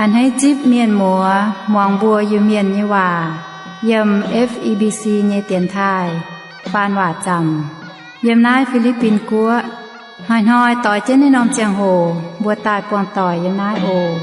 A'hneiv zipv mienh muoz muangx mbuo Iu-Mienh nyei waac yiem F E B C nyei dienx taaih faan waac zaamc yiem naaiv Fi^li^bin Guoqv. Hnoi-hnoi doix jienv naaiv norm ziangh hoc mbuo daaih buangh doic yiem naaiv oc.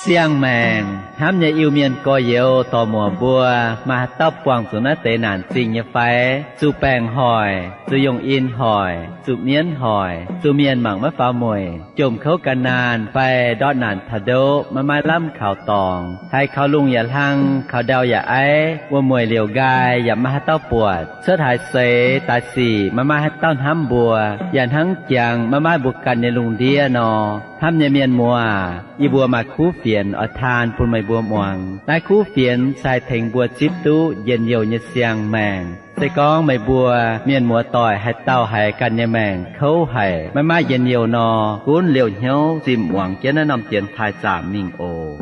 Siang-maengc hnamv nyei Iu-Mienh gorx-youz dorc-muoc mbuo, maaih haaix dauh buangh zuqc naaiv deix naanc zingh nyei fai? Zuqc baengc hoic, zuqc yongh in hoic, zuqc mienv hoic, zuqc mienh mangc maiv faaux mueic, jomc kouv gan naanh fai ndortv naanc taux ndoqv maiv maaih lamh kaux dorngx, haiz kaux lungh yaac hlang, kaux ndau yaac aiv, wuom-mueic liouc nqaai yaac maiv maaih haaix dauh buatc, cuotv haaix seix daaih sic maiv maaih haaix dauh hnamv mbuo, yaac hnangv jangx maiv maaih mbuo ganh nyei lungh ndiev nor. Hnamv nyei mienh muoz, yie mbuo maaih kuv fienx oix taan bun meih mbuo muangx. Naaiv kuv fienx se haih tengx mbuo zipv duqv njien-youh nyei siang-maengc. Se gorngv meih mbuo mienh muoz-doic haaix dauh haiz ganh nyei maengc kouv haic, maiv maaih njien-youh nor, gunv liouh hnyouv zinh muangx jienv naaiv norm dienx taaih zaamc mingh oc.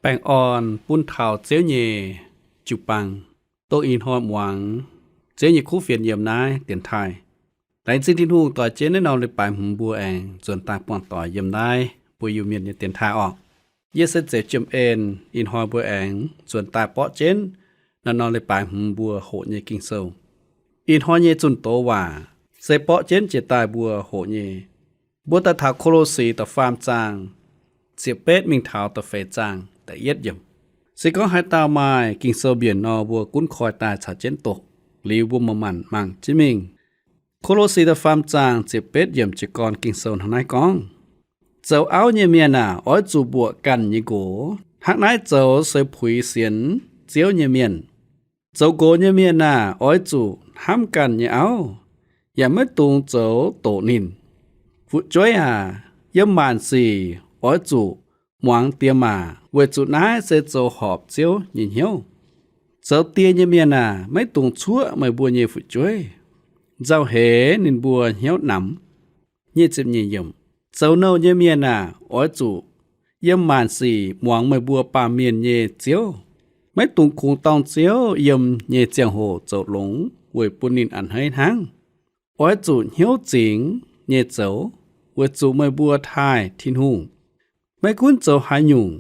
Baengh orn bun taux Ziouv nyei jiu-baang, dongh ih hnoi muangx Ziouv nyei kuv fienx yiem naaiv dienx taaih. Laengz zingh Tin-Hungh doix jienv naaiv norm leiz-baaix hmz mbuo aengx nzuonx daaih buangh doic yiem naaiv mbuo Iu-Mienh nyei dienx taaih orqc. Yie se Zeiv Jiem En. Ih hnoi mbuo aengx nzuonx daaih borqv jienv naaiv norm leiz-baaix hmz mbuo hoqc nyei Ging-Sou. Ih hnoi nyei zunh doz waac se borqv jienv jiex daaih mbuo hoqc nyei. Mbuo daaih taux Ko^lo^si da'faam zaang ziepc betv mingh taux da'feix zaang da'yietv yiemc. Se gorngv haaix dauh maaih Ging-Sou mbienc nor, mbuo gunv koi daaih caux jienv doqc, liuz mbuo manc-manc mangc jienv mingh. Ko^lo^si da'faam zaang ziepc betv yiemc jiez gorn Ging-Sou hnangv naaiv gorngv, Zoux auv nyei mienh aah! Oix zuqc mbuoqc ganh nyei nqox. Hnangv naaiv zoux se puix sienx Ziouv nyei mienh. Zoux nqox nyei mienh aah! Oix zuqc hnamv ganh nyei auv, yaac maiv dungx zoux doqc ninh. Fu'jueiv aac, yiem maanc sic oix zuqc muangx diex maac, weic zuqc naaiv se zoux horpc Ziouv nyei hnyouv. Zoux die nyei mienh aah! Maiv dungx cuoqv meih mbuo nyei fu'jueiv. Nzauh heix ninh mbuo hnyouv namx. Zoux nouh nyei mienh aah! Oix zuqc yiem maanc sic muangx meih mbuo baamh mienh nyei ziouv. Maiv dungx kungx dorng Ziouv yiem nyei ziangh hoc zoux longx weic bun ninh a'hneiv hnangv. Oix zuqc hnyouv zingx nyei zoux, weic zuqc meih mbuo taaih Tin-Hungh. Maiv gunv zoux haaix nyungc,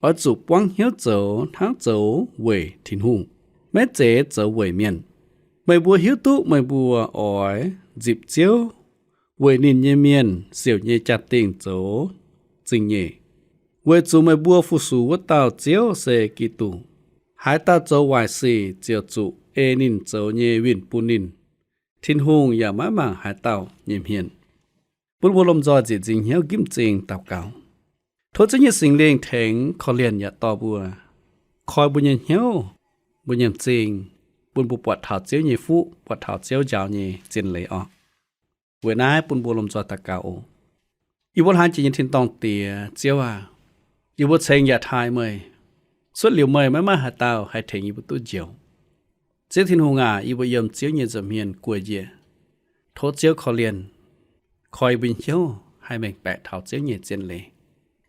oix zuqc buangv hnyouv zoux hnangv zoux weic Tin-Hungh, maiv zeiz zoux weic mienh. Meih mbuo hiuv duqv meih mbuo oix nzipc Ziouv, weic ninh nyei mienh siouc nyei jaa-dingh zoux zingh nyeic, weic zuqc meih mbuo fu-sux wuov dauh Ziouv se Giduc. Haaix dauh zoux waaic sic ziouc zuqc ei ninh zoux nyei winh bun ninh. Tin-Hungh yaac maiv mangc haaix dauh nyei hmien. Bun mbuo lomh nzoih nzieqc nzingx hnyouv njimv zingh daux gaux. Tov Ziouv nyei Singx Lingh tengx korv-lienh yaac dorh mbuo, koi mbuo nyei hnyouv, mbuo nyei m'zing, bun mbuo buatc taux Ziouv nyei fuqv, buatc taux Ziouv njaaux nyei zien leiz orqc. Weic naaiv bun mbuo lomh nzoih daux gaux oc. Yie mbuo hlaang jiex nyei tin-dorngh Diex, Ziouv aac, yie mbuo ceng yaac taaih meih. Cuotv liuz meih maiv maaih haaix dauh haih tengx yie mbuo duqv njoux. Ziouv Tin-Hungh aac, yie mbuo yiem Ziouv nyei nza'hmien gueic njiec. Tov Ziouv korv-lienh, koi yie mbuo nyei hnyouv haih mengh baeqc taux Ziouv nyei zien leiz,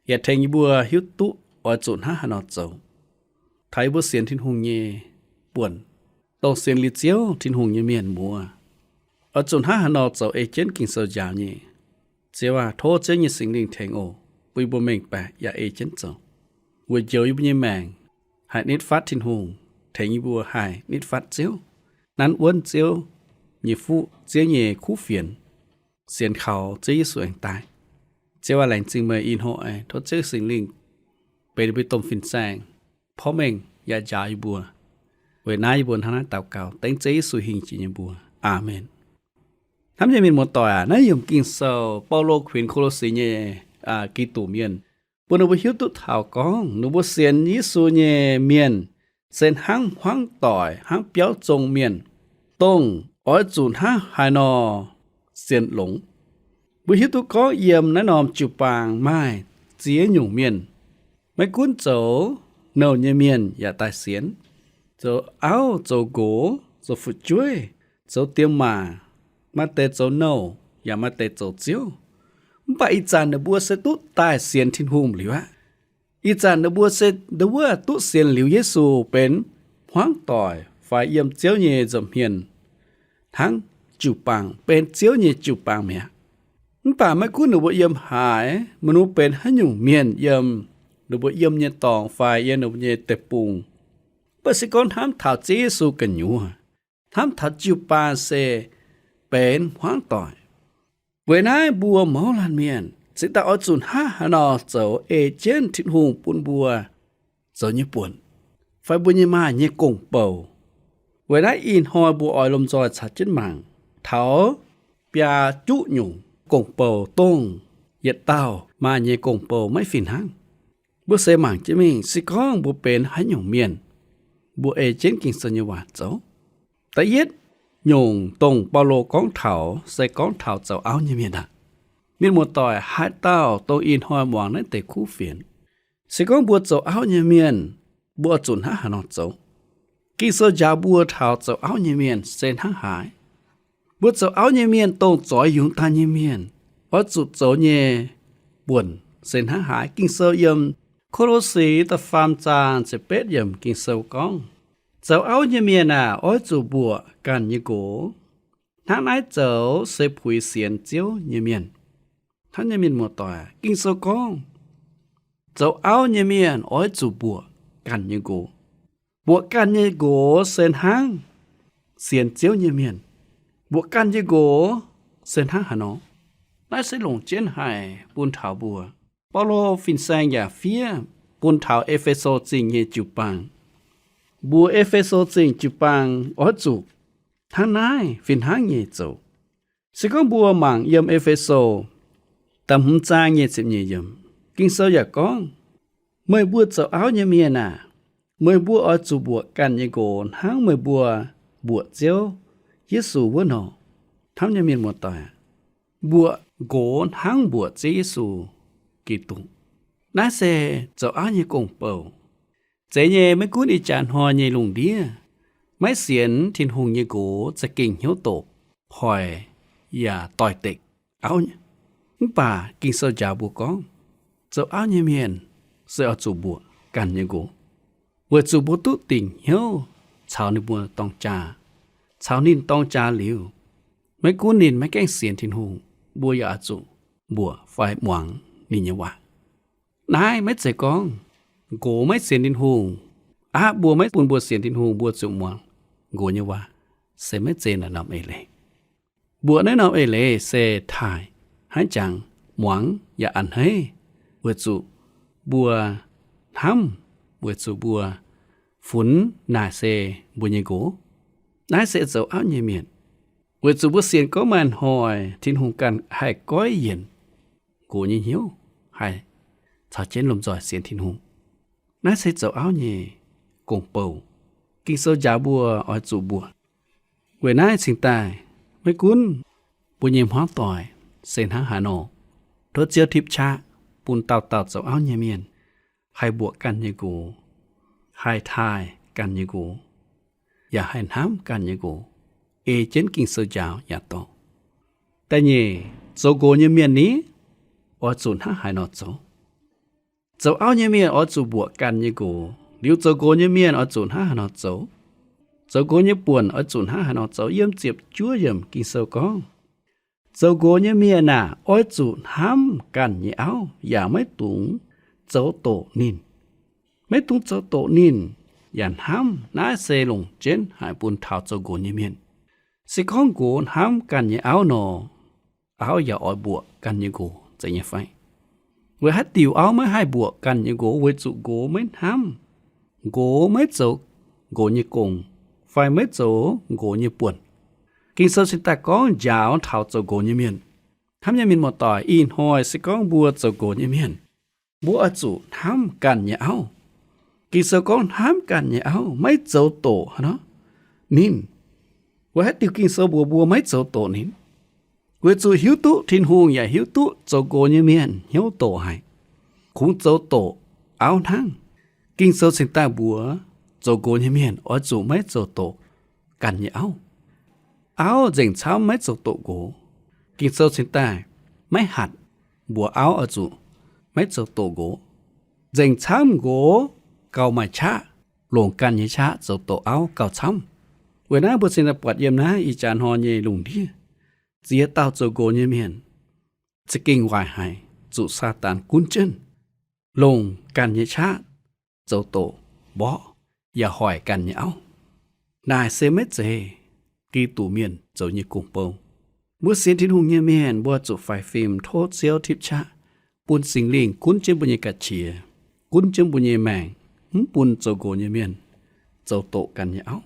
yaac tengx yie mbuo hiuv duqv oix zuqc hnangv haaix nor zoux. Taux yie mbuo sienx Tin-Hungh nyei buonc, dongh sienx liuz Ziouv Tin-Hungh nyei mienh muoz, oix zuqc hnangv haaix nor zoux ei jienv Ging-Sou njaaux nyei. Ziouv aac, tov Ziouv nyei Singx Lingh tengx oc, bun yie mbuo mengh baeqc yaac ei jienv zoux, weic njoux yie mbuo nyei maengc haih nitv fatv Tin-Hungh, tengx yie mbuo haih nitv fatv Ziouv, nanv wuonv Ziouv nyei fuqv, Ziouv nyei kuv fienx, sienx kaux Ziouv Yesu aengx daaih. Ziouv aac, laengz zingh meih ih hnoi, tov Ziouv Singx Lingh benx yie mbuo domh fin-saeng, porv mengh yaac njaaux yie mbuo. Weic naaiv yie mbuo hnangv naaiv daux gaux dengv Ziouv Yesu hingh jiex nyei mbuox. Aamen. Hnamv nyei mienh muoz-doic aac, naaiv yiem Ging-Sou Baulo kuinx Ko^lo^si nyei Giduc mienh, bun ninh mbuo hiuv duqv taux gorngv ninh mbuo sienx Yesu nyei mienh se hnangv hmuangv doic, hnangv biauv zong mienh, dongh oix zuqc hnangv haaix nor sienx longx. Mbuo hiuv duqv gorngv yiem naaiv norm jiu-baang maaih ziex nyungc mienh. Maiv gunv zoux nouh nyei mienh yaac daaih sienx. Zoux auv, zoux nqox, zoux fu'jueiv, zoux diex maac, maaih deix zoux nouh, yaac maaih deix zoux ziouv. Mv baac ih zanc ninh mbuo se duqv daaih sienx Tin-Hungh liuz aqv. Ih zanc ninh mbuo se ndau wuov duqv sienx liuz Yesu benx hmuangv doic fai yiem Ziouv nyei nza'hmien hnangv jiu-baang, benx Ziouv nyei jiu-baang mi'aqv. Mv baac maiv gunv ninh mbuo yiem haaix, maiv gunv benx haaix nyungc mienh, yiem ninh mbuo yiem nyei dorngx fai yiem ninh mbuo nyei deic-bung, mv baac se gorngv hnamv taux Ziouv Yesu gu'nyuoz, hnamv taux jiu-baang se benx hmuangv doic. Weic naaiv mbuo mouz laanh mienh cingx daaih oix zuqc hnangv haaix nor zoux ei jienv Tin-Hungh bun mbuo zoux nyei buonc, fai mbuo nyei maaih nyei gong-bou. Weic naaiv ih hnoi mbuo oix lomh nzoih caux jienv mangc taux biaa juqv nyungc gong-bou, dongh yietc dauh maaih nyei gong-bou maiv fih hnangv. Mbuo seix mangc jienv mingh, se gorngv mbuo benx haaix nyungc mienh, mbuo ei jienv Ging-Sou nyei waac zoux. Da'yietv nyungc dongh Baulo gorngv taux se gorngv taux zoux auv nyei mienh aqv. Mienh muoz-doic, haaix dauh dongh ih hnoi muangx naaiv deix kuv fienx, se gorngv mbuo zoux auv nyei mienh, mbuo oix zuqc hnangv haaix nor zoux? Ging-Sou njaaux mbuo taux zoux auv nyei mienh se hnangv haaix? Mbuo zoux auv nyei mienh, dongh zoix yungz daaih nyei mienh, oix zuqc zoux nyei buonc se hnangv haaix? Ging-Sou yiem Ko^lo^si da'faam zaang ziepc betv yiemc Ging-Sou gorngv, zoux auv nyei mienh aah, oix zuqc mbuoqc ganh nyei nqox. Hnangv naaiv zoux se puix sienx Ziouv nyei mienh. Hnamv nyei mienh muoz-doic, Ging-Sou gorngv, zoux auv nyei mienh oix zuqc mbuoqc ganh nyei nqox. Mbuoqc ganh nyei nqox se hnangv sienx Ziouv nyei mienh. Mbuoqc ganh nyei nqox se hnangv haaix nor? Naaiv se longc jienv haic bun taux mbuo. Baulo fin-saeng yaac fiev bun taux E^fe^so Zingh nyei jiu-baang. Mbuox E^fe^so Zingh jiu-baang oix zuqc hnangv naaiv fih hnangv nyei zoux. Se gorngv mbuo mangc yiem E^fe^so da'hmz zaang nyic ziepc nyeic yiemc, Ging-Sou yaac gorngv, meih mbuo zoux auv nyei mienh aah, meih mbuo oix zuqc mbuoqc ganh nyei nqox hnangv meih mbuo mbuoqc Ziouv Yesu wuov nor. Hnamv nyei mienh muoz-doic, mbuoqc nqox hnangv mbuoqc Ziouv Yesu Giduc. Naaiv se zoux auv nyei gong-bou. Zeiz nyei, maiv gunv ih jaax hnoi nyei lungh ndiev, maiv sienx Tin-Hungh nyei nqox za'gengh hnyouv doqc, hoic yaac doix-dekc auv nyei. Mv baac Ging-Sou njaaux mbuo gorngv, zoux auv nyei mienh se oix zuqc mbuoqc ganh nyei nqox, weic zuqc mbuo duqv dingc hnyouv caux ninh mbuo dorng jaa. Caux ninh dorng jaa liuz, maiv gunv ninh maiv gaengh sienx Tin-Hungh, mbuo yaac oix zuqc mbuoqc fai muangx ninh nyei waac. Naaiv maiv zeiz gorngv nqox maiv sienx Tin-Hungh, aqv mbuo maiv bun mbuo sienx Tin-Hungh, mbuo zuqc muangx nqox nyei waac, se maiv zeiz naaiv norm eix leiz. Mbuoqc naaiv norm eix leiz se taaih, hnangv jangx, muangx yaac a'hneiv, weic zuqc mbuo hnamv, weic zuqc mbuo funx naaic se mbuo nyei nqox. Naaiv se zoux auv nyei mienh, weic zuqc mbuo sienx gorngv maaih hnoi Tin-Hungh ganh haih goiv yienc nqox nyei hnyouv, haih caux jienv lomh nzoih sienx Tin-Hungh. Naaiv se zoux auv nyei gong-bou, Ging-Sou njaaux mbuo oix zuqc mbuoqc. Weic naaiv cingx daaih, maiv gunv mbuo nyei hmuangv doic se hnangv haaix nor, tov Ziouv tipv qaqv bun dauh dauh zoux auv nyei mienh haih mbuoqc ganh nyei nqox, haih taaih ganh nyei nqox, yaac haih hnamv ganh nyei nqox, ei jienv Ging-Sou njaaux yaac dorh. Da'nyeic, zoux nqox nyei mienh ni, oix zuqc hnangv haaix nor zoux? Zoux auv nyei mienh oix zuqc mbuoqc ganh nyei nqox. Liuz zoux nqox nyei mienh oix zuqc hnangv haaix nor zoux? Zoux nqox nyei buonc oix zuqc hnangv haaix nor zoux? Yiem ziepc juov yiemc Ging-Sou gorngv, zoux nqox nyei mienh aah, oix zuqc hnamv ganh nyei auv yaac maiv dungx zoux doqc ninh. Maiv dungx zoux doqc ninh yaac hnamv. Naaiv se longc jienv haic bun taux zoux nqox nyei mienh. Se gorngv nqox hnamv ganh nyei auv nor, auv yaac oix mbuoqc ganh nyei nqox, zeiz nyei fai? Weic haaix diuc auv maiv haih mbuoqc ganh nyei nqox? Weic zuqc nqox maiv hnamv, nqox maiv zoux nqox nyei gong, fai maiv zoux nqox nyei buonc. Ging-Sou cingx daaih gorngv njaaux taux zoux nqox nyei mienh. Hnamv nyei mienh muoz-doic, ih hnoi se gorngv mbuo zoux nqox nyei mienh, mbuo oix zuqc hnamv ganh nyei auv. Ging-Sou gorngv hnamv ganh nyei auv, maiv zoux doqc haaix nor ninh. Weic haaix diuc Ging-Sou mbuox mbuo maiv zoux doqc ninh? Weic zuqc hiuv duqv Tin-Hungh yaac hiuv duqv zoux nqox nyei mienh hnyouv doqc haic, kungx zoux doqc auv hnangv. Ging-Sou cingx daaih mbuox zoux nqox nyei mienh oix zuqc maiv zoux doqc ganh nyei auv. Auv nzengc camv maiv zoux doqc nqox. Ging-Sou cingx daaih maiv hatc mbuox auv oix zuqc maiv zoux doqc nqox. Nzengc camv nqox gauh maaih qaqv, longc ganh nyei qaqv zoux doqc auv gauh camv. Weic naaiv mbuo cingx daaih buatc yiem naaiv ih jaax hnoi nyei lungh ndiev, ziex dauh zoux nqox nyei mienh za'gengh waaic haic, zuqc Saadaan gunv jienv, longc ganh nyei qaqv zoux doqc mborqv yaac hoic ganh nyei auv. Naaic se maiv zeiz Giduc mienh zoux nyei gong-bou. Mbuo sienx Tin-Hungh nyei mienh mbuo zuqc faix fim tov Ziouv tipv qaqv, bun Singx Lingh gunv jienv mbuo nyei ga'qiex, gunv jienv mbuo nyei maengc, mv bun zoux nqox nyei mienh zoux doqc ganh nyei auv.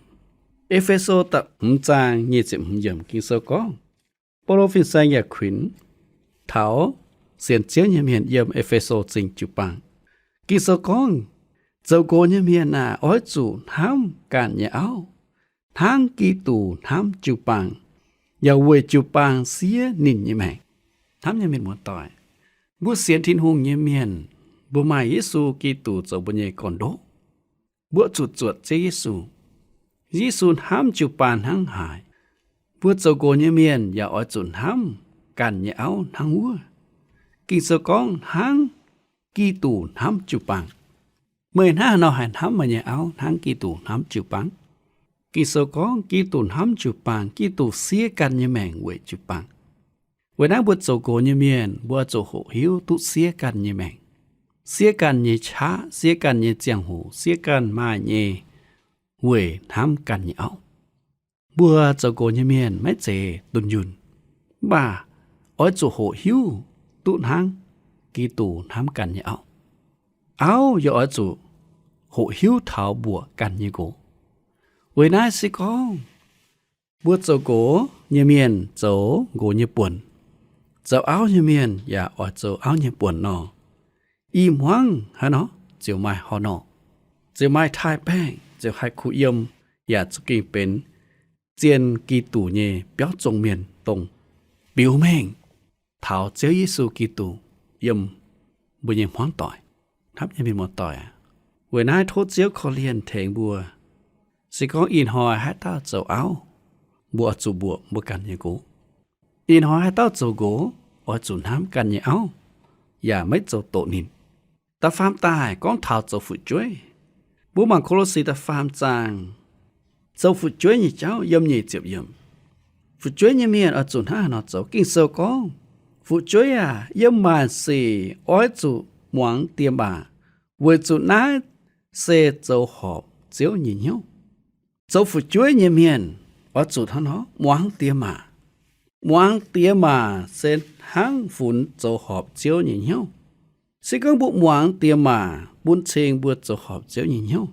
E^fe^so da'hmz zaang nyic ziepc hmz yiemc Ging-Sou gorngv, Baulo fin-saeng yaac kuinx taux sienx Ziouv nyei mienh yiem E^fe^so Zingh jiu-baang. Ging-Sou gorngv, zoux nqox nyei mienh aah! Oix zuqc hnamv ganh nyei auv, hnangv Giduc hnamv jiu-baang, yaac weic jiu-baang siev ninh nyei maengc. Hnamv nyei mienh muoz-doic, mbuo sienx Tin-Hungh nyei mienh, mbuo maaih Yesu Giduc zoux mbuo nyei gorn-ndoqv, mbuo zuqc zuotc Ziouv Yesu. Yesu hnamv jiu-baang hnangv haaix, mbuo zoux nqox nyei mienh yaac oix zuqc hnamv ganh nyei auv hnangv wuov. Ging-Sou gorngv, hnangv Giduc hnamv jiu-baang. Meih hnangv haaix nor haih hnamv meih nyei auv hnangv Giduc hnamv jiu-baang? Ging-Sou gorngv Giduc hnamv jiu-baang, Giduc siev ganh nyei maengc weic jiu-baang. Weic naaiv mbuo zoux nqox nyei mienh mbuo zuqc hoqc hiuv duqv siev ganh nyei maengc, siev ganh nyei qaqv, siev ganh nyei ziangh hoc, siev ganh maaih nyei weic hnamv ganh nyei auv. Mbuo zoux nqox nyei mienh maiv zeiz dunh yunh, mv baac oix zuqc hoqc hiuv duqv hnangv Giduc hnamv ganh nyei auv. Auv yaac oix zuqc hoqc hiuv taux mbuoqc ganh nyei nqox. Weic naaiv se gorngv mbuo zoux nqox nyei mienh zoux nqox nyei buonc, zoux auv nyei mienh yaac oix zoux auv nyei buonc nor, i hmuangv haaix nor ziouc maaih horh norqc, ziouc maaih taaih baengh, ziouc haih kuh yiem, yaac za'gengh benx zien Giduc nyei biauv zongh mienh dongh biux mengh taux Ziouv Yesu Giduc yiem mbuo nyei hmuangv doic. Hnamv nyei mienh muoz-doic aac, weic naaiv tov Ziouv korv-lienh tengx mbuo. Se gorngv ih hnoi haaix dauh zoux auv, mbuo oix zuqc mbuoqc mbuo ganh nyei nqox. Ih hnoi haaix dauh zoux nqox, oix zuqc hnamv ganh nyei auv, yaac maiv zoux doqc ninh. Da'faam daaih gorngv taux zoux fu'jueiv. Mbuo mangc Ko^lo^si da'faam zaang, zoux fu'jueiv nyei jauv yiem nyic ziepc yiemc. Fu'jueiv nyei mienh oix zuqc hnangv haaix nor zoux? Ging-Sou gorngv, fu'jueiv aac, yiem maanc sic oix zuqc muangx diex maac, weic zuqc naaiv se zoux horpc Ziouv nyei hnyouv. Zoux fu'jueiv nyei mienh oix zuqc hnangv nor muangx diex maac. Muangx diex maac se hnangv funx zoux horpc Ziouv nyei hnyouv. Se gorngv mbuo muangx diex maac bun cing mbuo zoux horpc Ziouv nyei hnyouv,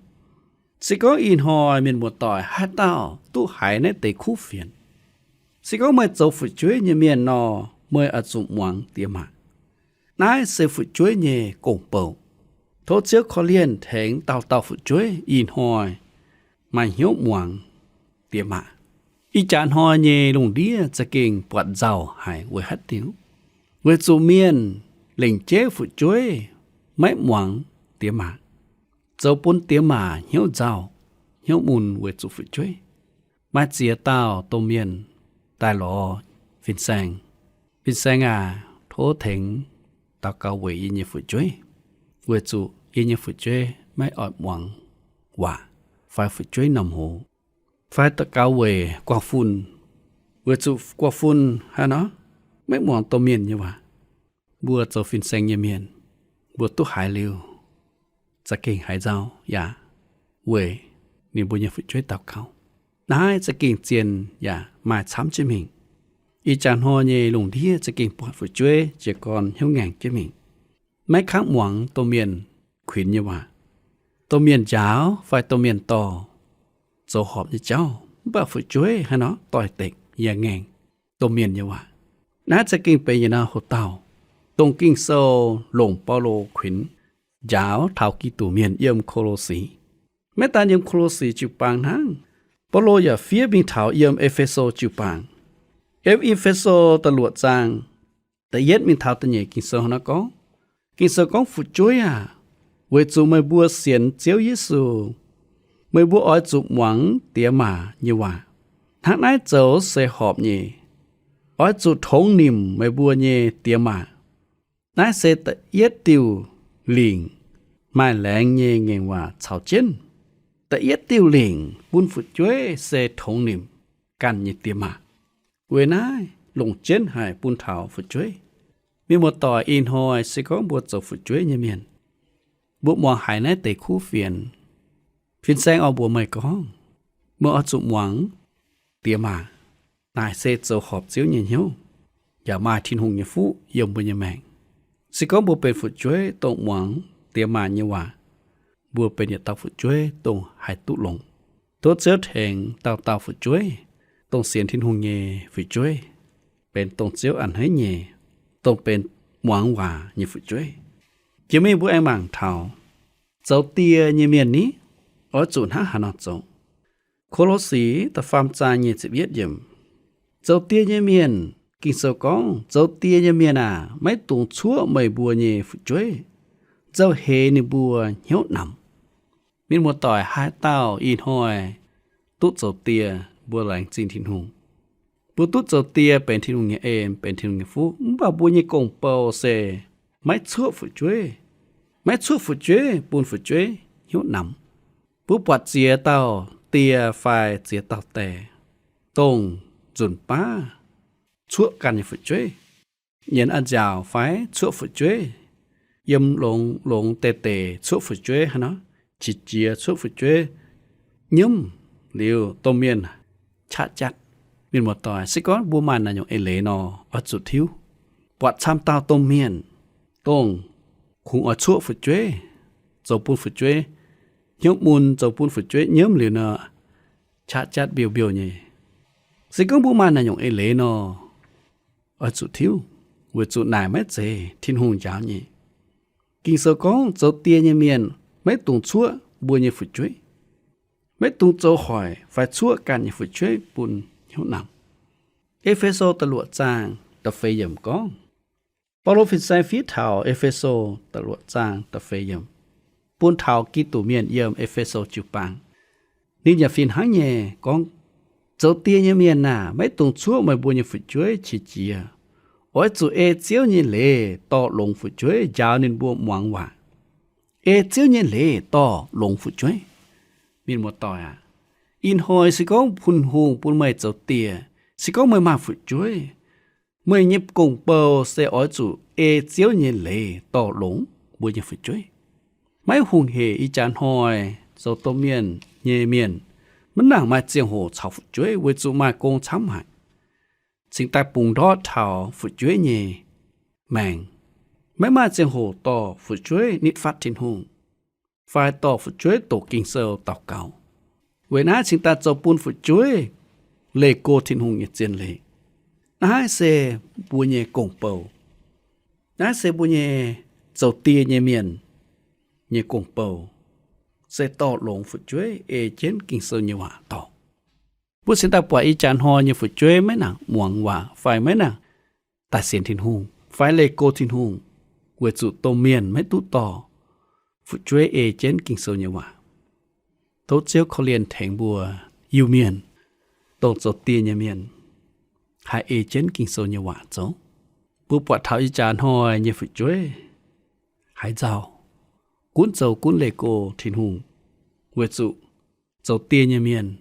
se gorngv ih hnoi mienh muoz-doic haaix dauh duqv haiz naaiv deix kuv fienx, se gorngv meih zoux fu'jueiv nyei mienh nor, meih oix zuqc muangx diex maac. Naaiv se fu'jueiv nyei gong-bou. Tov Ziouv korv-lienh tengx dauh dauh fu'jueiv ih hnoi maaih hnyouv muangx diex maac. Ih jaax hnoi nyei lungh ndiev za'gengh buatc nzauh haic weic haaix diuc? Weic zuqc mienh lengc jeiv fu'jueiv maiv muangx diex maac, zoux bun diex maac hnyouv nzauh, hnyouv mun weic zuqc fu'jueiv. Maaih ziex dauh domh mienh daaih lorz fin-saeng, fin-saeng aac, tov tengx daux gaux weic yie nyei fu'jueiv, weic zuqc yie nyei fu'jueiv maiv oix muangx waac, fai fu'jueiv normh hoz, fai daux gaux weic guangh fun, weic zuqc guangh fun haaix nor maiv muangx domh mienh nyei waac. Mbuo zoux fin-saeng nyei mienh, mbuo duqv haiz liuz za'gengh haiz nzauh yaac weic ninh mbuo nyei fu'jueiv daux gaux. Naaiv za'gengh zien yaac maaih camv jienv mingh. Ih jaax hnoi nyei lungh ndiev za'gengh buatc fu'jueiv jiez gorn hnyouv ngaengc jienv mingh, maiv kangv muangx domh mienh kuinx nyei waac. Domh mienh njaaux fai domh mienh dorh zoux horpc nyei jauv, mv baac fu'jueiv haaix nor doix-dekc yaac ngaengc domh mienh nyei waac. Naaiv za'gengh benx yietc norm hoc-dauh, dongh Ging-Sou longc Baulo kuinx njaaux taux Giduc mienh yiem Ko^lo^si. Maiv daan yiem Ko^lo^si jiu-baang hnangv, Baulo yaac fiev mingh taux yiem E^fe^so jiu-baang. Yiem E^fe^so da'luoqc zaang da'yietv mingh taux da'nyeic Ging-Sou nor gorngv, Ging-Sou gorngv, fu'jueiv aah! Weic zuqc meih mbuo sienx Ziouv Yesu, meih mbuo oix zuqc muangx diex maac nyei waac. Hnangv naaiv zoux se horpc nyei. Oix zuqc tongx nimc meih mbuo nyei diex maac. Naaiv se da'yietv diuh lingc maaih laengz nyei ngaengc waac caux jienv. Da'yietv diuh lingc bun fu'jueiv se tongx nimc ganh nyei diex maac. Weic naaiv longc jienv haic bun taux fu'jueiv. Mienh muoz-doic, ih hnoi se gorngv mbuo zoux fu'jueiv nyei mienh, mbuo muangx haiz naaiv deix kuv fienx, fin-saeng oix mbuox meih gorngv, meih oix zuqc muangx diex maac. Naaic se zoux horpc Ziouv nyei hnyouv, yaac maaih Tin-Hungh nyei fuqv yiem mbuo nyei maengc. Se gorngv mbuo benx fu'jueiv dongh muangx diex maac nyei waac, mbuo benx yietc dauh fu'jueiv dongh haih duqv longx. Tov Ziouv tengx dauh dauh fu'jueiv, dongh sienx Tin-Hungh nyei fu'jueiv, benx dongh Ziouv a'hneiv nyei, dongh benx muangx waac nyei fu'jueiv. Jiex mingh mbuo aengx mangc taux zoux die nyei mienh ni, oix zuqc hnangv haaix nor zoux. Ko^lo^si da'faam zaang nyic ziepc yietv yiemc. Zoux die nyei mienh, Ging-Sou gorngv, zoux die nyei mienh aac, maiv dungx cuoqv meih mbuo nyei fu'jueiv, nzauh heix ninh mbuo hnyouv namx. Mienh muoz-doic, haaix dauh ih hnoi duqv zoux die, mbuo laengz zingh Tin-Hungh. Mbuo duqv zoux die benx Tin-Hungh nyei en, benx Tin-Hungh nyei fuqv, mv baac mbuo nyei gong-bou se maiv cuoqv fu'jueiv, maiv cuoqv fu'jueiv, bun fu'jueiv hnyouv namx. Mbuo buatc ziex dauh die fai ziex dauh die, dongh nzunc baav cuoqv ganh nyei fu'jueiv, nyienz a'nziaauc fai cuoqv fu'jueiv, yiem longx longx deix deix cuoqv fu'jueiv hnangv nor, qiex jiez cuoqv fu'jueiv, nyiemv liuz domh mienh qaqv jatv. Mienh muoz-doic, se gorngv mbuo maaih naaiv nyungc eix leiz nor, oix zuqc tiuv. Buatc camv dauh domh mienh, dongh kungx oix cuoqv fu'jueiv, zoux bun fu'jueiv hnyouv mun, zoux bun fu'jueiv nyiemv liuz nor, qaqv jatv mbiouh mbiouh nyei. Se gorngv mbuo maaih naaiv nyungc eix leiz nor, oix zuqc tiuv, weic zuqc naaic maiv zeiz Tin-Hungh njaaux nyei. Ging-Sou gorngv zoux die nyei mienh maiv dungx cuoqv mbuo nyei fu'jueiv, maiv dungx zoux hoic fai cuoqv ganh nyei fu'jueiv bun hnyouv namx. E^fe^so da'luoqc zaang da'feix yiemc gorngv, Baulo fin-saeng fiev taux E^fe^so da'luoqc zaang da'feix yiemc, bun taux Giduc mienh yiem E^fe^so jiu-baang. Ninh yaac fih hnangv nyei gorngv, zoux die nyei mienh aah, maiv dungx cuoqv meih mbuo nyei fu'jueiv qiex jiez. Oix zuqc ei Ziouv nyei leiz dorh longx fu'jueiv, njaaux ninh mbuo muangx waac. Ei Ziouv nyei leiz dorh longx fu'jueiv. Mienh muoz-doic aac, ih hnoi se gorngv Tin-Hungh bun meih zoux die, se gorngv meih maaih fu'jueiv, meih nyei gong-bou se oix zuqc ei Ziouv nyei leiz dorh longx mbuo nyei fu'jueiv. Maiv hungh hec ih jaax hnoi zoux domh mienh nyei mienh maiv nangc maaih ziangh hoc caux fu'jueiv weic zuqc maaih gong camv haic, cingx daaih bungx ndortv taux fu'jueiv nyei maengc, maiv maaih ziangh hoc dorh fu'jueiv nitv fatv Tin-Hungh, fai dorh fu'jueiv doqc Ging-Sou daux gaux. Weic naaiv cingx daaih zoux bun fu'jueiv leih go Tin-Hungh nyei zien leiz. Naaiv se mbuo nyei gong-bou. Naaiv se mbuo nyei zoux die nyei mienh nyei gong-bou, se dorh longx fu'jueiv ei jienv Ging-Sou nyei waac dorh. Mbuo cingx daaih buatc ih jaax hnoi nyei fu'jueiv maiv nangc muangx waac fai maiv nangc daaih sienx Tin-Hungh fai leih go Tin-Hungh, weic zuqc domh mienh maiv duqv dorh fu'jueiv ei jienv Ging-Sou nyei waac. Tov Ziouv korv-lienh tengx mbuo Iu-Mienh, dongh zoux die nyei mienh, haih ei jienv Ging-Sou nyei waac zoux. Mbuo buatc taux ih jaax hnoi nyei fu'jueiv haiz nzauh, gunv zoux gunv leih go Tin-Hungh, weic zuqc zoux die nyei mienh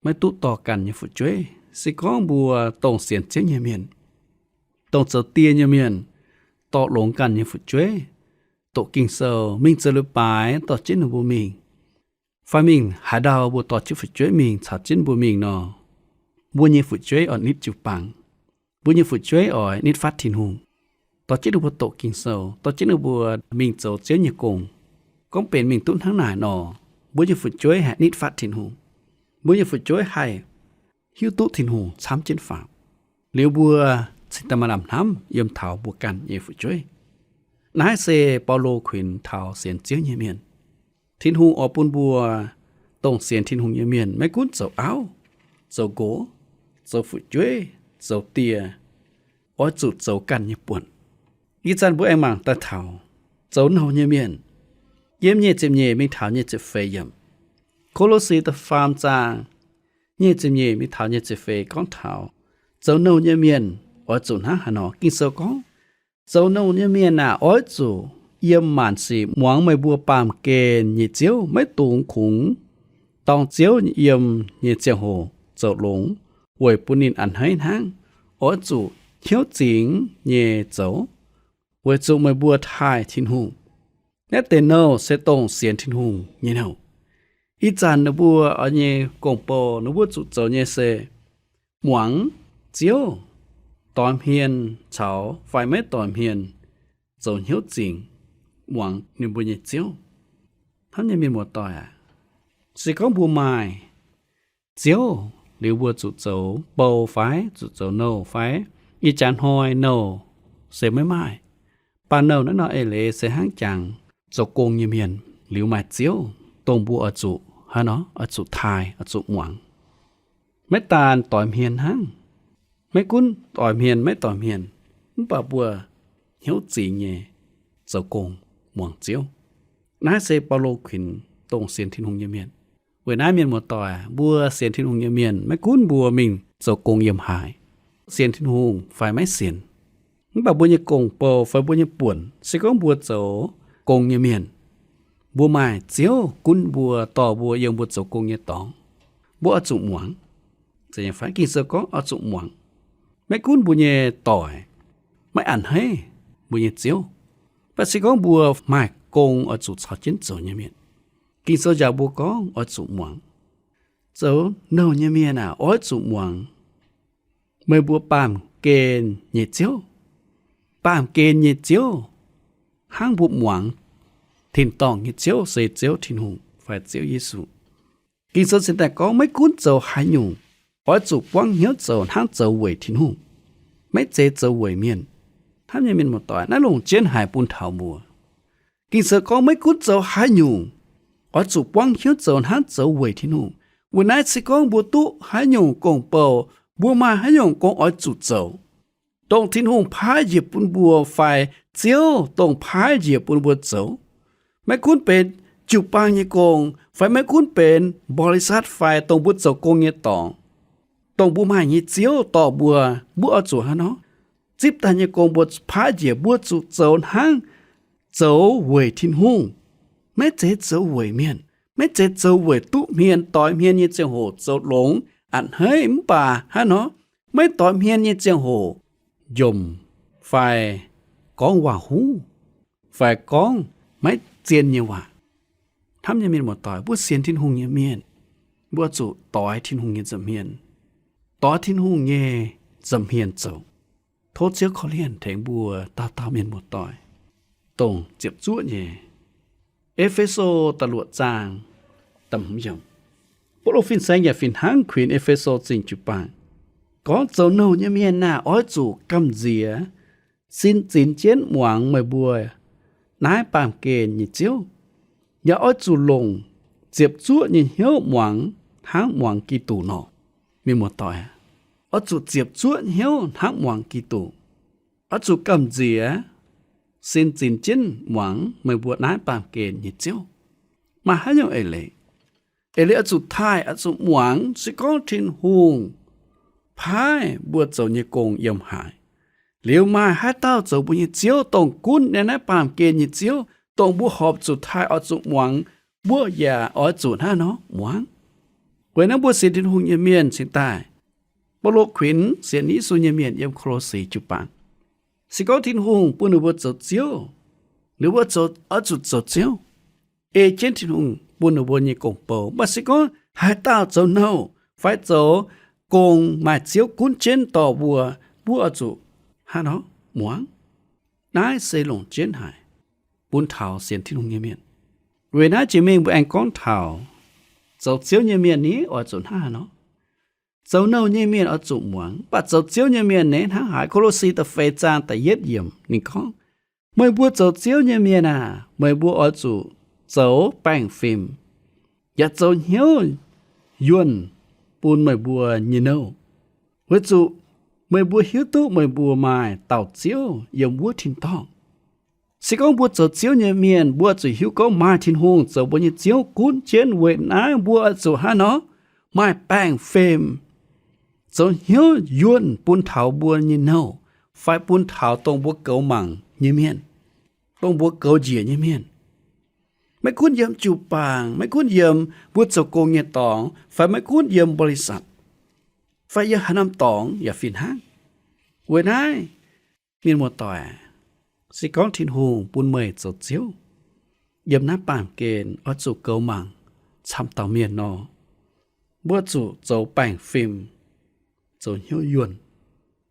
maiv duqv dorh ganh nyei fu'jueiv. Se gorngv mbuo dongh sienx Ziouv nyei mienh, dongh zoux die nyei mienh, dorh longx ganh nyei fu'jueiv, doqc Ging-Sou, mingh zoux leiz-baaix dorh jienv ninh mbuo mingh, fai mingh haaix ndau mbuo dorh jienv fu'jueiv mingh caux jienv mbuo mingh nor, mbuo nyei fu'jueiv oix nitv jiu-baang. Mbuo nyei fu'jueiv oix nitv fatv Tin-Hungh, dorh jienv ninh mbuo doqc Ging-Sou, dorh jienv ninh mbuo mingh zoux Ziouv nyei gong. Gorngv benx mingh duqv hnangv naaic nor, mbuo nyei fu'jueiv haih nitv fatv Tin-Hungh. Mbuo nyei fu'jueiv haih hiuv duqv Tin-Hungh camv jienv faaux. Liuz mbuo cingx daaih maaih lamh hnamv yiem taux mbuo ganh nyei fu'jueiv. Naaiv se Baulo kuinx taux sienx Ziouv nyei mienh. Tin-Hungh oix bun mbuo dongh sienx Tin-Hungh nyei mienh maiv gunv zoux auv, zoux nqox, zoux fu'jueiv, zoux die, oix zuqc zoux ganh nyei buonc. Ih zanc mbuo aengx mangc daaih taux zoux nouh nyei mienh. Yiem nyic ziepc nyeic mingh taux nyic ziepc feix yiemc. Ko^lo^si da'faam zaang nyic ziepc nyeic mingh taux nyic ziepc feix gorngv taux Zoux nouh nyei mienh oix zuqc hnangv haaix nor? Ging-Sou gorngv, zoux nouh nyei mienh aah, oix zuqc yiem maanc sic muangx meih mbuo baamh gen nyei Ziouv, maiv dungx kungx dorng Ziouv yiem nyei ziangh hoc zoux longx, weic bun ninh a'hneiv hnangv. Oix zuqc hnyouv zingx nyei zoux, weic zuqc meih mbuo taaih Tin-Hungh. Naaiv deix nouh se dongh sienx Tin-Hungh nyei nouh. Ih zanc ninh mbuo oix nyei gong-bou, ninh mbuo zuqc zoux nyei se muangx Ziouv, doix hmien caux fai maiv doix hmien, zoux hnyouv zingx muangx ninh mbuo nyei Ziouv. Hnamv nyei mienh muoz-doic aac, se gorngv mbuo maaih Ziouv liuz, mbuo zuqc zoux bou fai zuqc zoux nouh fai ih jaax hnoi nouh se maiv maaih. Mv baac nouh naaiv nor eix leiz se hnangv jangx zoux gong nyei mienh liuz maaih Ziouv, dongh mbuo oix zuqc hnangv nor oix zuqc taaih, oix zuqc muangx. Maiv daan doix hmien hnangv, maiv gunv doix hmien maiv doix hmien, mv baac mbuo hnyouv zingx nyei zoux gong muangx Ziouv. Naaiv se Baulo kuinx dongh sienx Tin-Hungh nyei mienh. Weic naaiv mienh muoz-doic, mbuo sienx Tin-Hungh nyei mienh, maiv gunv mbuo mingh zoux gong yiem haaix, sienx Tin-Hungh fai maiv sienx, mv baac mbuo nyei gong-bou fai mbuo nyei buonc, se gorngv mbuo zoux gong nyei mienh, mbuo maaih Ziouv gunv mbuo, dorh mbuo yiem mbuo zoux gong nyei dorngx, mbuo oix zuqc muangx. Ging-Sou gorngv oix zuqc muangx. Maiv gunv mbuo nyei doic maiv a'hneiv mbuo nyei Ziouv, mv baac se gorngv mbuo maaih gong oix zuqc caux jienv zoux nyei mienh, Ging-Sou njaaux mbuo gorngv oix zuqc muangx. Zoux nouh nyei mienh aah, oix zuqc muangx meih mbuo baamh gen nyei Ziouv. Baamh gen nyei Ziouv, hnangv mbuo muangx tin-dorngh nyei Ziouv se Ziouv Tin-Hungh fai Ziouv Yesu. Ging-Sou cingx daaih gorngv maiv gunv zoux haaix nyungc, oix zuqc buangv hnyouv zoux hnangv zoux weic Tin-Hungh, maiv zeiz zoux weic mienh. Hnamv nyei mienh muoz-doic, naaiv longc jienv haic bun taux mbuo. Ging-Sou gorngv maiv gunv zoux haaix nyungc, oix zuqc buangv hnyouv zoux hnangv zoux weic Tin-Hungh. Weic naaiv se gorngv mbuo duqv haaix nyungc gong-bou, mbuo maaih haaix nyungc gong oix zuqc zoux, dongh Tin-Hungh paaiv njiec bun mbuo fai Ziouv dongh paaiv njiec bun mbuo zoux, maiv gunv benx jiu-baang nyei gong fai maiv gunv benx บริษัท fai dongh mbuo zoux gong nyei dorngx, dongh mbuo maaih nyei Ziouv dorh mbuo, mbuo oix zuqc hnangv nor, zipv daaih nyei gong mbuo paaiv njiec mbuo zuqc zoux hnangv zoux weic Tin-Hungh, maiv zeiz zoux weic mienh, maiv zeiz zoux weic duqv hmien doix hmien nyei ziangh hoc zoux longx a'hneiv, mv baac hnangv nor, maiv doix hmien nyei ziangh hoc njomc fai gorngv waac-huv fai gorngv maiv zien nyei waac. Hnamv nyei mienh muoz-doic, mbuo sienx Tin-Hungh nyei mienh, mbuo zuqc doix Tin-Hungh nyei nza'hmien, doix Tin-Hungh nyei nza'hmien zoux. Tov Ziouv korv-lienh tengx mbuo dauh dauh mienh muoz-doic. Dongh ziepc zuoqv nyei, E^fe^so da'luoqc zaang, Baulo fin-saeng yaac fih hnangv kuinx E^fe^so Zingh jiu-baang gorngv, zoux nouh nyei mienh aah! Oix zuqc gamh nziex sin zinx jienv muangx meih mbuo naaiv baamh gen nyei Ziouv. Yaac oix zuqc longc ziepc zuoqv nyei hnyouv muangx hnangv muangx Giduc nor. Mienh muoz-doic, oix zuqc ziepc zuoqv hnyouv hnangv muangx Giduc. Oix zuqc gamh nziex sin zinx jienv muangx meih mbuo naaiv baamh gen nyei Ziouv. Maaih haaix nyungc eix leiz? Eix leiz oix zuqc taaih, oix zuqc muangx se gorngv Tin-Hungh paaiv mbuo zoux nyei gong yiem haaix, liuz maaih haaix dauh zoux mbuo nyei Ziouv, dongh gunv nyei naaiv baamh gen nyei Ziouv, dongh mbuo horpc zuqc taaih, oix zuqc muangx, mbuo yaac oix zuqc hnangv nor muangx. Weic naaiv mbuo sienx Tin-Hungh nyei mienh cingx daaih, Baulo kuinx sienx Yesu nyei mienh yiem Ko^lo^si jiu-baang, se gorngv Tin-Hungh bun ninh mbuo zoux Ziouv, ninh mbuo zoux, oix zuqc zoux Ziouv, ei jienv Tin-Hungh bun ninh mbuo nyei gong-bou. Mv baac se gorngv haaix dauh zoux nouh fai zoux gong maaih Ziouv gunv jienv dorh mbuo, mbuo oix zuqc hnangv nor muangx. Naaiv se longc jienv haic bun taux sienx Tin-Hungh nyei mienh. Weic naaiv jiex mingh mbuo aengx gorngv taux zoux Ziouv nyei mienh ni oix zuqc hnangv haaix nor. Zoux nouh nyei mienh oix zuqc muangx, mv baac zoux Ziouv nyei mienh ni hnangv haaix? Ko^lo^si da'feix zaang da'yietv yiemc ninh gorngv, meih mbuo zoux Ziouv nyei mienh aah! Meih mbuo oix zuqc zoux baengh fim, yaac zoux hnyouv yuonh bun meih mbuo nyei nouh, weic zuqc meih mbuo hiuv duqv meih mbuo maaih dauh Ziouv yiem wuov tin-dorngh. Se gorngv mbuo zoux Ziouv nyei mienh, mbuo zuqc hiuv gorngv maaih Tin-Hungh zoux mbuo nyei Ziouv gunv jienv. Weic naaiv mbuo oix zuqc hnangv nor maaih baengh fim, zoux hnyouv yuonh bun taux mbuo nyei nouh, fai bun taux dongh mbuo goux mangc nyei mienh, dongh mbuo goux njiec nyei mienh. Maiv gunv yiem jiu-baang, maiv gunv yiem mbuo zoux gong nyei dorngx, fai maiv gunv yiem บริษัท, fai yiem haaix norm dorngx yaac fih hnangv. Weic naaiv, mienh muoz-doic, se gorngv Tin-Hungh bun meih zoux ziouv, yiem naaiv baamh gen oix zuqc goux mangc camv dauh mienh nor, mbuo zuqc zoux baengh fim, zoux hnyouv yuonh,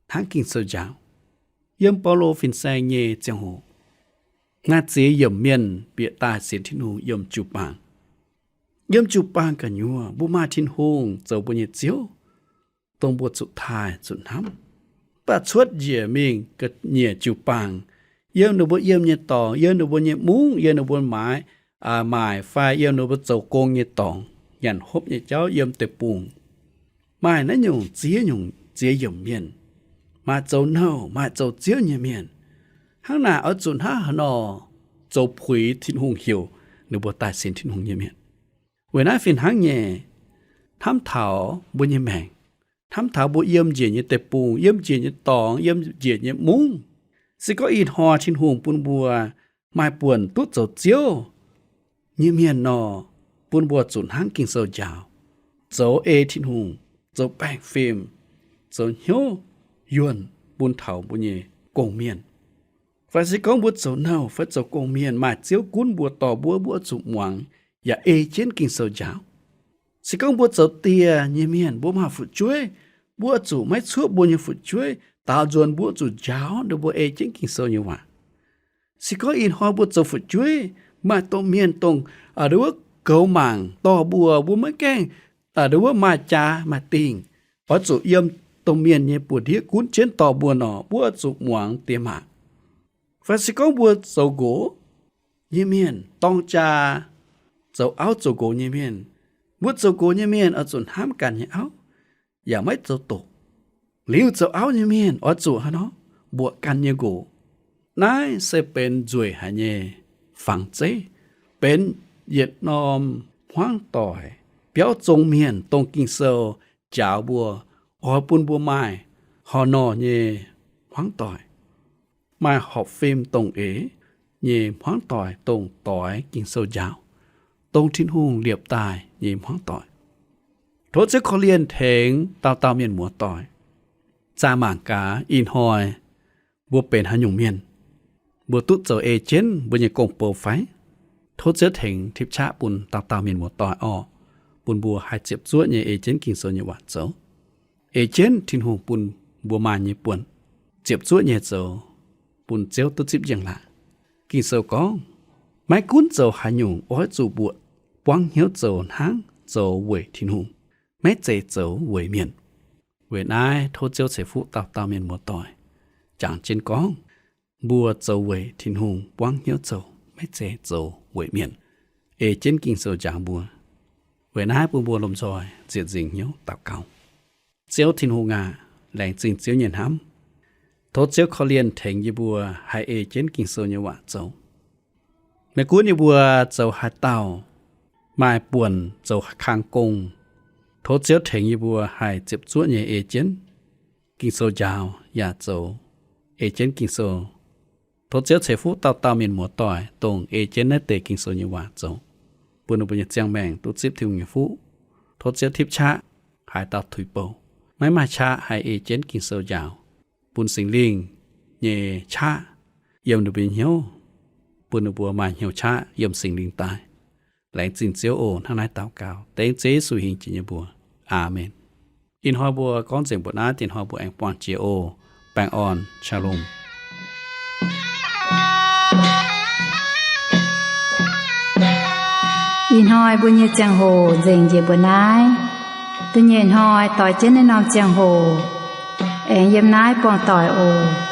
hnangv Ging-Sou njaaux. Yiem Baulo fin-saeng nyei ziangh hoc, maaih ziex yiemc mienh bieqc daaih sienx Tin-Hungh yiem jiu-baang. Yiem jiu-baang gu'nyuoz mbuo maaih Tin-Hungh zoux mbuo nyei ziouv, dongh mbuo zuqc taaih zuqc hnamv. Mv baac cuotv njiec mingh ga'nyiec jiu-baang, yiem ninh mbuo yiem nyei dorngx, yiem ninh mbuo nyei mungv, yiem ninh mbuo maaiz, aa, maaic fai yiem ninh mbuo zoux gong nyei dorngx, nyanc hopv nyei jauv yiem deic-bung, maaih naaiv nyungc ziex nyungc ziex yiemc mienh, maaih zoux nouh, maaih zoux ziouv nyei mienh. Hnangv naaic oix zuqc hnangv haaix nor zoux puix Tin-Hungh heuc ninh mbuo daaih sienx Tin-Hungh nyei mienh. Weic naaiv fih hnangv nyei, hnamv taux mbuo nyei maengc, hnamv taux mbuo yiem njiec nyei deic-bung, yiem njiec nyei dorngx, yiem njiec nyei mungv. Se gorngv ih hnoi Tin-Hungh bun mbuo maaih buonc duqv zoux ziouv nyei mienh nor, bun mbuo zuqc hnangv Ging-Sou njaaux, zoux ei Tin-Hungh, zoux baengh fim, zoux hnyouv yuonh bun taux mbuo nyei gong-mienh. Fai se gorngv mbuo zoux nouh fai zoux gong-mienh maaih ziouv gunv mbuo dorh mbuo, mbuo zuqc muangx yaac ei jienv Ging-Sou njaaux. Se gorngv mbuo zoux dieh nyei mienh, mbuo maaih fu'jueiv, mbuo zuqc maiv cuoqv mbuo nyei fu'jueiv, daaux nzuonx mbuo zuqc njaaux ninh mbuo ei jienv Ging-Sou nyei waac. Se gorngv ih hnoi mbuo zoux fu'jueiv, maaih domh mienh dongh, aa, nduov goux mangc dorh mbuo, mbuo maiv gaengh, aa, nduov maaih jaax maaih dingh, oix zuqc yiem domh mienh nyei buoz-ndiev gunv jienv dorh mbuo nor, mbuo zuqc muangx diex maac. Fai se gorngv mbuo zoux nqox nyei mienh, dorng jaa zoux auv zoux nqox nyei mienh, mbuo zoux nqox nyei mienh oix zuqc hnamv ganh nyei auv, yaac maiv zoux doqc. Liuz zoux auv nyei mienh oix zuqc haaix nor, mbuoqc ganh nyei nqox. Naaiv se benx nzueic haic nyei fangx zeiv, benx yietc norm hmuangv doic, biauv zong mienh dongh Ging-Sou njaaux mbuo, oix bun mbuo maaih horh norh nyei hmuangv doic, maaih horpc fim dongh eix nyei hmuangv doic, dongh doix Ging-Sou njaaux, dongh Tin-Hungh liepc daaih nyei hmuangv doic. Tov Ziouv korv-lienh tengx dauh dauh mienh muoz-doic. Zaah mangc gaax ih hnoi mbuo benx haaix nyungc mienh, mbuo duqv zoux ei jienv mbuo nyei gong-bou fai? Tov Ziouv tengx tipv qaqv bun dauh dauh mienh muoz-doic orqc, bun mbuo haih ziepc zuoqv nyei ei jienv Ging-Sou nyei waac zoux, ei jienv Tin-Hungh bun mbuo maaih nyei buonc, ziepc zuoqv nyei zoux, bun Ziouv duqv zipv njiec laangc. Ging-Sou gorngv, maiv gunv zoux haaix nyungc oix zuqc mbuoqc buangv hnyouv zoux hnangv zoux weic Tin-Hungh, maiv zeiz zoux weic mienh. Weic naaiv tov Ziouv ceix fuqv dauh dauh mienh muoz-doic. Jangx jienv gorngv, mbuo zoux weic Tin-Hungh buangv hnyouv zoux, maiv zeiz zoux weic mienh. Ei jienv Ging-Sou jangx mbuo. Weic naaiv bun mbuo lomh nzoih ziepc nzingc hnyouv daux gaux. Ziouv Tin-Hungh aac, laengz zingh Ziouv nyei hnamv. Tov Ziouv korv-lienh tengx yie mbuo haih ei jienv Ging-Sou nyei waac zoux. Meih gunv yie mbuo zoux haaix dauh maaih buonc zoux haaix kang gong, tov Ziouv tengx yie mbuo haih ziepc zuoqv nyei ei jienv Ging-Sou njaaux yaac zoux ei jienv Ging-Sou. Tov Ziouv ceix fuqv dauh dauh mienh muoz-doic dongh ei jienv naaiv deix Ging-Sou nyei waac zoux, bun ninh mbuo nyei ziangh maengc duqv zipv Tin-Hungh nyei fuqv. Tov Ziouv tipv qaqv haaix dauh tuix bouh, maiv maaih qaqv haih ei jienv Ging-Sou njaaux, bun Singx Lingh nyei qaqv yiem ninh mbuo nyei hnyouv, bun ninh mbuo maaih hnyouv qaqv yiem Singx Lingh daaih. Laengz zingh Ziouv oc. Hnangv naaiv daux gaux dengv Ziouv Yesu hingh jiex nyei mbuox. Aamen. Ih hnoi mbuo gorngv nzengc mbuoqc naaiv. Dinh hnoi mbuo aengx buangh jiex oc. Baengh orn, Shalom. Ih hnoi mbuo nyei ziangh hoc nzengc njiec mbuoqc naaiv. Da'nyeic hnoi doix jienv naaiv norm ziangh hoc aengx yiem naaiv buangh doic oc.